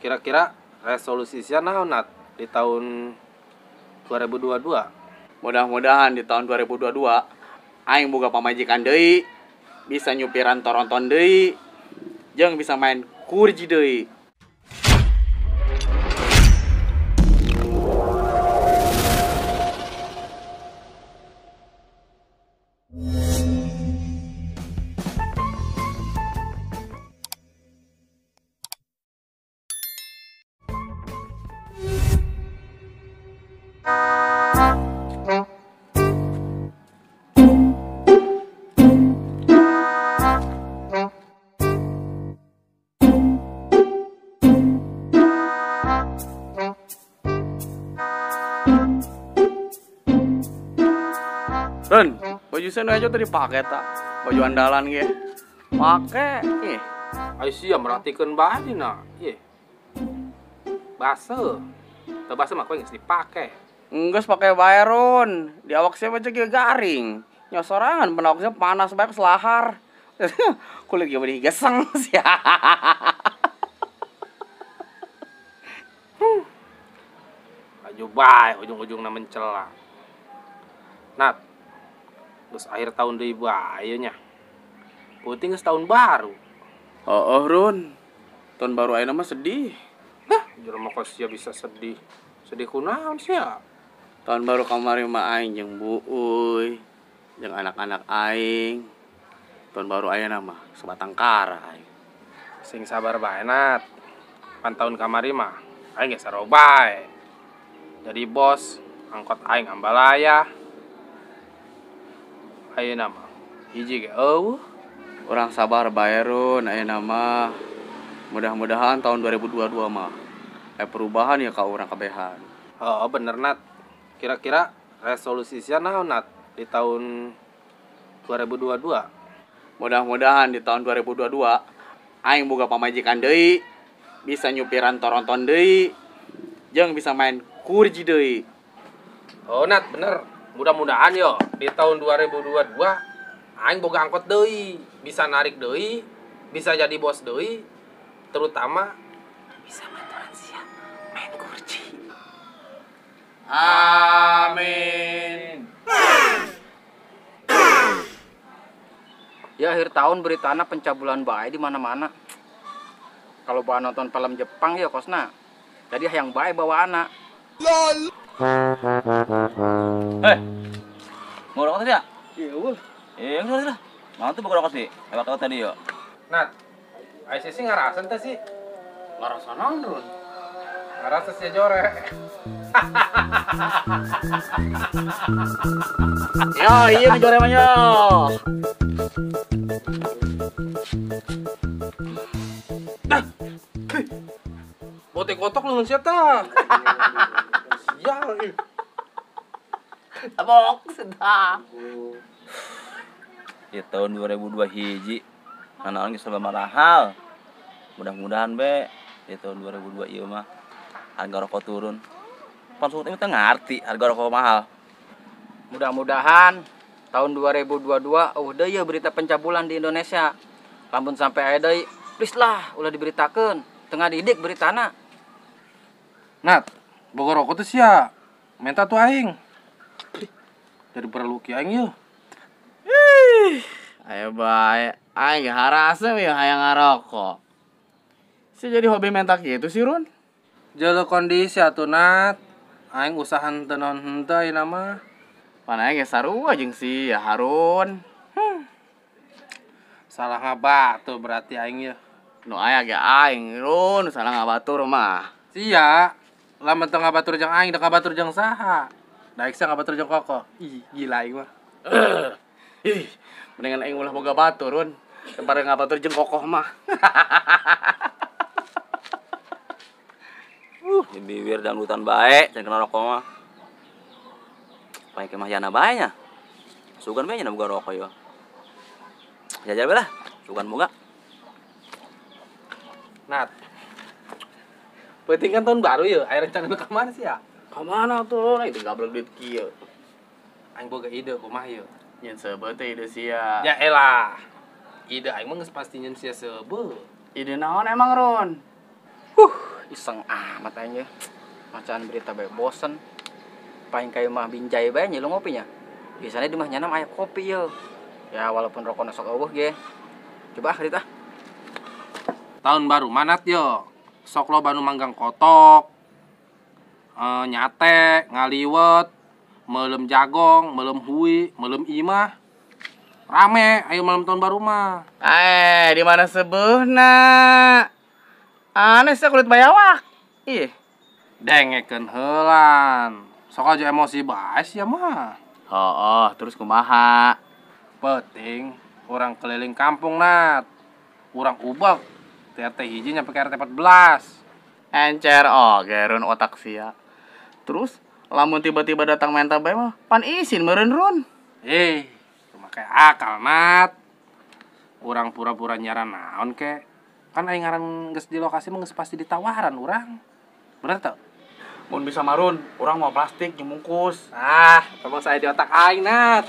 Kira-kira resolusi sia naon, Nat, di tahun 2022? Mudah-mudahan di tahun 2022 aing boga pamajikan deui, bisa nyupiran toronton deui, jeung bisa main kurji deui. Run, baju saya aja tadi pakai tak, baju andalan ge, pakai, ih. Ayo sia merhatikan bae na, ih. Basah, teu basah mah kowe geus dipake. Enggeus pake bae Run, di awak sia mah ge garing. Nya sorangan penawak sia panas bae selahar. Kulit ge beuih geseng sia. Baju bae ujung-ujungna mencela. Nat, geus akhir tahun deui bae nya. Peuting geus tahun baru. Oh, Run. Tahun baru ayeuna mah sedih. Hah, jelema kok sia bisa sedih. Sedih kunaon sia? Tahun baru kamari mah aing jeung buuy, jeung anak-anak aing. Tahun baru ayeuna mah sebatang kara aing. Sing sabar bae, Nat. Pan tahun kamari mah aing geus sarua bae. Jadi bos, angkot aing ambalaya. Ayeuna mah hiji ge eueuh. Urang sabar bae Run, ayeuna mah mudah-mudahan tahun 2022 mah perubahan ya ka urang kabehan. Oh, bener Nat. Kira-kira resolusi sia naon, Nat, di tahun 2022? Mudah-mudahan di tahun 2022 aing boga pamajikan deui, bisa nyupiran toronton deui, jeung bisa main kurji deui. Oh, Nat, bener. Mudah-mudahan yo di tahun 2022 aing boga angkot deui, bisa narik deui, bisa jadi bos deui, terutama bisa maturan sia main kurji. Amin. Ya akhir tahun beritana pencabulan bae di mana-mana. Kalau bawa nonton film Jepang ya kosna. Jadi hayang bae bawa anak. LOL. Mau rokok tadi ya? Iya, wul. Iya, udah lah. Mau tuh buka rokok sih. Lewat tadi yo. Nat, ICC ngarasan teh sih? Ngarasan naon, Run? Ngarasa sih jore. Yo, iya ngejore mah yo. Dah. Bote kotok lu ngeun sia tah. Sial ih. Tabok sedang. Di tahun 2002 hiji nanaon geus loba marahal. Mudah-mudahan be di tahun 2002 ieu mah harga rokok turun. Pan suhut teu ngarti harga rokok mahal. Mudah-mudahan tahun 2022 eueuh deui berita pencabulan di Indonesia. Lamun sampai aya deui, please lah ulah diberitakeun. Tengah didik beritana. Nat, boga rokok teh sia. Menta tuh aing. Jadi perlu ki aing yeuh. Ih, ayo bae. Aing harasem ya hayang ngarokok. Si jadi hobi mentak gitu sih, Run. Jelo kondisi atuh, Nat. Aing usahan teu naon henteu ayeuna mah. Pan aing geus sarua jeung si ya Harun. Salah ngabatur berarti aing yeuh. Nu aya ge aing, Run, salah ngabatur mah. Sia, lamun teu ngabatur jeung aing, da ngabatur jeung saha? Daek sia ngabatur jeung kokoh. Ih, gila aing mah. Ih, mendingan aing ulah boga batur, Run. Daripada ngabatur jeung kokoh mah. Di bibir dangdutan bae, can kena rokok mah. Pae kemah yana bae nya. Sugan bae nya boga rokok yo. Jajal bae lah, sugan boga. Nat. Penting kan tahun baru ya, ayo rencana nu ka mana sih ya? Ka mana tuh? Aing teh gablek duit kieu. Aing boga ide kumaha ieu? Nyen seubeuh teh ide sia. Ya elah. Ide aing mah geus pasti nyen sia seubeuh. Ide naon emang, Ron? Iseng amat aing ge. Macaan berita bae bosen. Paling kayu mah binjai bae nya lu ngopinya. Biasanya di mah nyanam aya kopi ye. Ya walaupun rokona sok eueuh ge. Coba ah cerita. Tahun baru manat yo. Sok loba nu manggang kotok. Nyate, ngaliwet, melem jagong, melem hui, melem imah. Rame ayo malam tahun baru mah. Di mana sebeuna? Aneh sih kulit bayawak. Ih, dengekeun heulan. Sok aja emosi bae sia mah. Oh, terus kumaha? Penting orang keliling kampung nat. Urang ubek RT hiji nyampe ke RT 14. Encer oge run otak sia. Terus lamun tiba-tiba datang menta bae mah pan isin meureun run. Make akal nat. Urang pura-pura nyaran naon ke. Kan aing ngaran geus di lokasi mah geus pasti ditawaran urang. Bener teu? Mun bisa marun, urang mau plastik jeung bungkus. Ah, emang saya di otak aing nat.